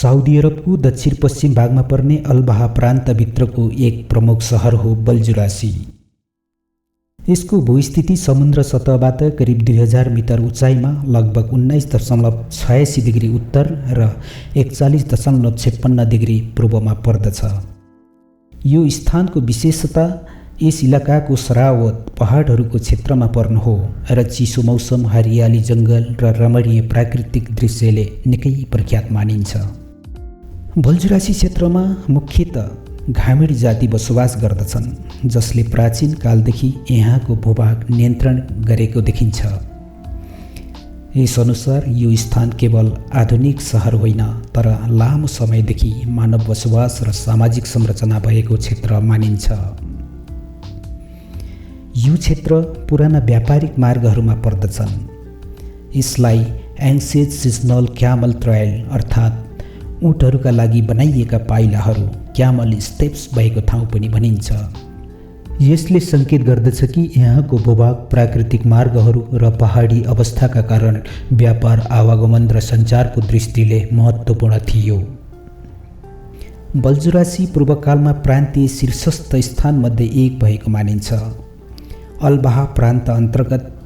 Saudi अरबको दक्षिण पश्चिम भागमा पर्ने अल-बहा प्रान्तभित्रको एक प्रमुख सहर हो बल्जुरासी। यसको भूस्थिति समुद्र सतहबाट करिब 2000 मिटर उचाइमा लगभग 19.86 डिग्री उत्तर र 41.56 डिग्री पूर्वमा पर्दछ। यो स्थानको विशेषता यस इलाकाको सरावत पहाडहरूको क्षेत्रमा पर्नु हो र चिसो मौसम, हरियाली जङ्गल र रमणीय प्राकृतिक दृश्यले निकै प्रख्यात मानिन्छ। बल्जुरासी क्षेत्रमा मुख्यतः घामेडी जाति बसोबास गर्दछन्, जसले प्राचीन कालदेखि यहाँको भूभाग नियन्त्रण गरेको देखिन्छ। यसअनुसार यो स्थान केवल आधुनिक सहर होइन, तर लामो समयदेखि मानव बसोबास र सामाजिक संरचना भएको क्षेत्र मानिन्छ। यो क्षेत्र पुराना व्यापारिक मार्गहरूमा पर्दछन्। यसलाई एन्सेज सिजनल क्यामल ट्रायल अर्थात् ऊँटहरूका लागि बनाइएका पाइलाहरू क्यामल स्टेप्स भएको ठाउँ पनि भनिन्छ। यसले सङ्केत गर्दछ कि यहाँको भूभाग प्राकृतिक मार्गहरू र पहाडी अवस्थाका कारण व्यापार, आवागमन र सञ्चारको दृष्टिले महत्त्वपूर्ण थियो। बल्जुरासी पूर्वकालमा प्रान्तीय शीर्षस्थ स्थानमध्ये एक भएको मानिन्छ। अल-बहा प्रान्त अन्तर्गत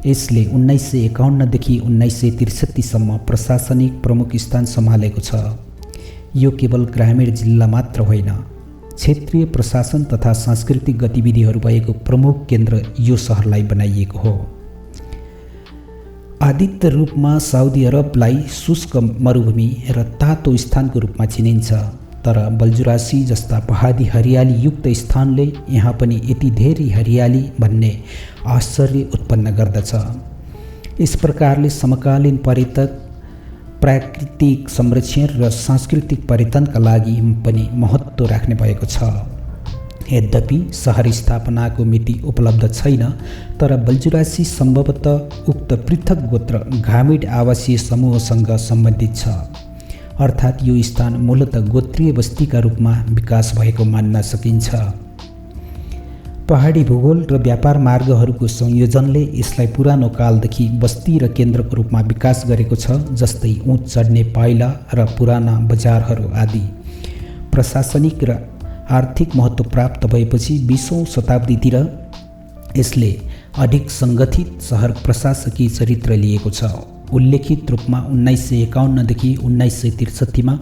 यसले 1951 देखि 1963 सम्म प्रशासनिक प्रमुख स्थान सम्हालेको छ। यो केवल ग्रामीण जिल्ला मात्र होइन, क्षेत्रीय प्रशासन तथा सांस्कृतिक गतिविधिहरू भएको प्रमुख केन्द्र यो सहरलाई बनाइएको हो। आदित्य रूपमा साउदी अरबलाई शुष्क मरुभूमि र तातो स्थानको रूपमा चिनिन्छ, तर बल्जुरासी जस्ता पहाडी हरियालीयुक्त स्थानले यहाँ पनि यति धेरै हरियाली भन्ने आश्चर्य उत्पन्न गर्दछ। यस प्रकारले समकालीन पर्यटक, प्राकृतिक संरक्षण र सांस्कृतिक पर्यटनका लागि पनि महत्त्व राख्ने भएको छ। यद्यपि सहर स्थापनाको मिति उपलब्ध छैन, तर बल्जुरासी सम्भवतः उक्त पृथक गोत्र घामेड आवासीय समूहसँग सम्बन्धित छ, अर्थात् यो स्थान मूलतः गोत्रीय बस्तीका रूपमा विकास भएको मान्न सकिन्छ। पहाडी भूगोल र व्यापार मार्गहरूको संयोजनले यसलाई पुरानो कालदेखि बस्ती र केन्द्रको रूपमा विकास गरेको छ, जस्तै ऊँट चढ्ने पाइला र पुराना बजारहरू आदि। प्रशासनिक र आर्थिक महत्त्व प्राप्त भएपछि 20औं शताब्दीतिर यसले अधिक सङ्गठित सहर प्रशासकीय चरित्र लिएको छ। उल्लेखित रूपमा 1951 देखि 1963 मा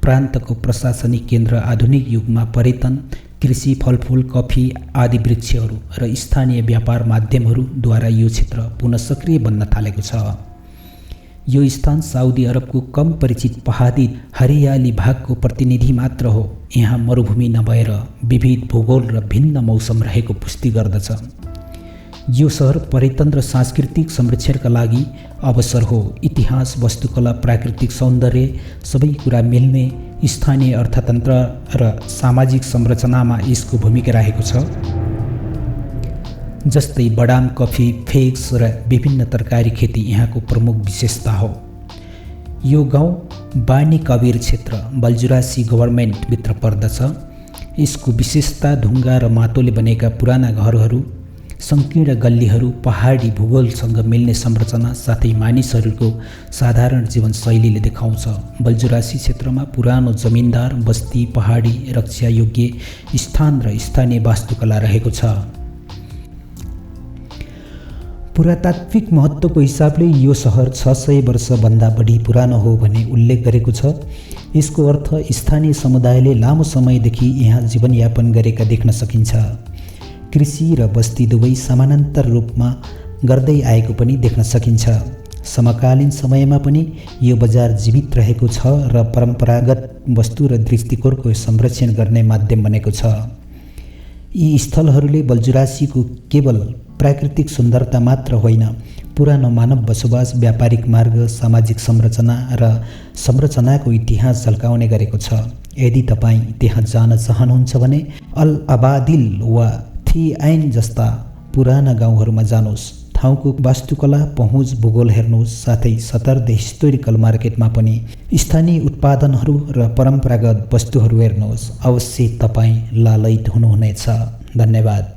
प्रान्तको प्रशासनिक केन्द्र आधुनिक युगमा पर्यटन, कृषि, फलफुल, कफी आदि वृक्षहरू र स्थानीय व्यापार माध्यमहरूद्वारा यो क्षेत्र पुनः सक्रिय बन्न थालेको छ। यो स्थान साउदी अरबको कम परिचित पहाडी हरियाली भागको प्रतिनिधि मात्र हो। यहाँ मरुभूमि नभएर विविध भूगोल र भिन्न मौसम रहेको पुष्टि गर्दछ। यो सहर पर्यटन र सांस्कृतिक संरक्षणका लागि अवसर हो। इतिहास, वास्तुकला, प्राकृतिक सौन्दर्य सबै कुरा मिल्ने स्थानीय अर्थतन्त्र र सामाजिक संरचनामा यसको भूमिका रहेको छ। जस्तै बदाम, कफी, फिग्स र विभिन्न तरकारी खेती यहाँको प्रमुख विशेषता हो। यो गाउँ बानी कबीर क्षेत्र बल्जुरासी गभर्नमेन्टभित्र पर्दछ। यसको विशेषता ढुङ्गा र माटोले बनेका पुराना घरहरू, सङ्कीर्ण गल्लीहरू, पहाडी भूगोलसँग मिल्ने संरचना साथै मानिसहरूको साधारण जीवनशैलीले देखाउँछ। बल्जुरासी क्षेत्रमा पुरानो जमिनदार बस्ती, पहाडी रक्षायोग्य स्थान र स्थानीय वास्तुकला रहेको छ। पुरातात्विक महत्त्वको हिसाबले यो सहर 600 वर्षभन्दा बढी पुरानो हो भन्ने उल्लेख गरेको छ। यसको अर्थ स्थानीय समुदायले लामो समयदेखि यहाँ जीवनयापन गरेका देख्न सकिन्छ। कृषि र बस्ती दुवै समानान्तर रूपमा गर्दै आएको पनि देख्न सकिन्छ। समकालीन समयमा पनि यो बजार जीवित रहेको छ र परम्परागत वस्तु र दृष्टिकोणको संरक्षण गर्ने माध्यम बनेको छ। यी स्थलहरूले बल्जुरासीको केवल प्राकृतिक सुन्दरता मात्र होइन, पुरानो मानव बसोबास, व्यापारिक मार्ग, सामाजिक संरचना र संरचनाको इतिहास झल्काउने गरेको छ। यदि तपाईँ त्यहाँ जान चाहनुहुन्छ भने अल अबादिल वा थी ऐन जस्ता पुराना गाउँहरूमा जानुहोस्। ठाउँको वास्तुकला, पहुँच, भूगोल हेर्नुहोस्। साथै सतर्दे हिस्टोरिकल मार्केटमा पनि स्थानीय उत्पादनहरू र परम्परागत वस्तुहरू हेर्नुहोस्। अवश्य तपाईँ लालयित हुनुहुनेछ। धन्यवाद।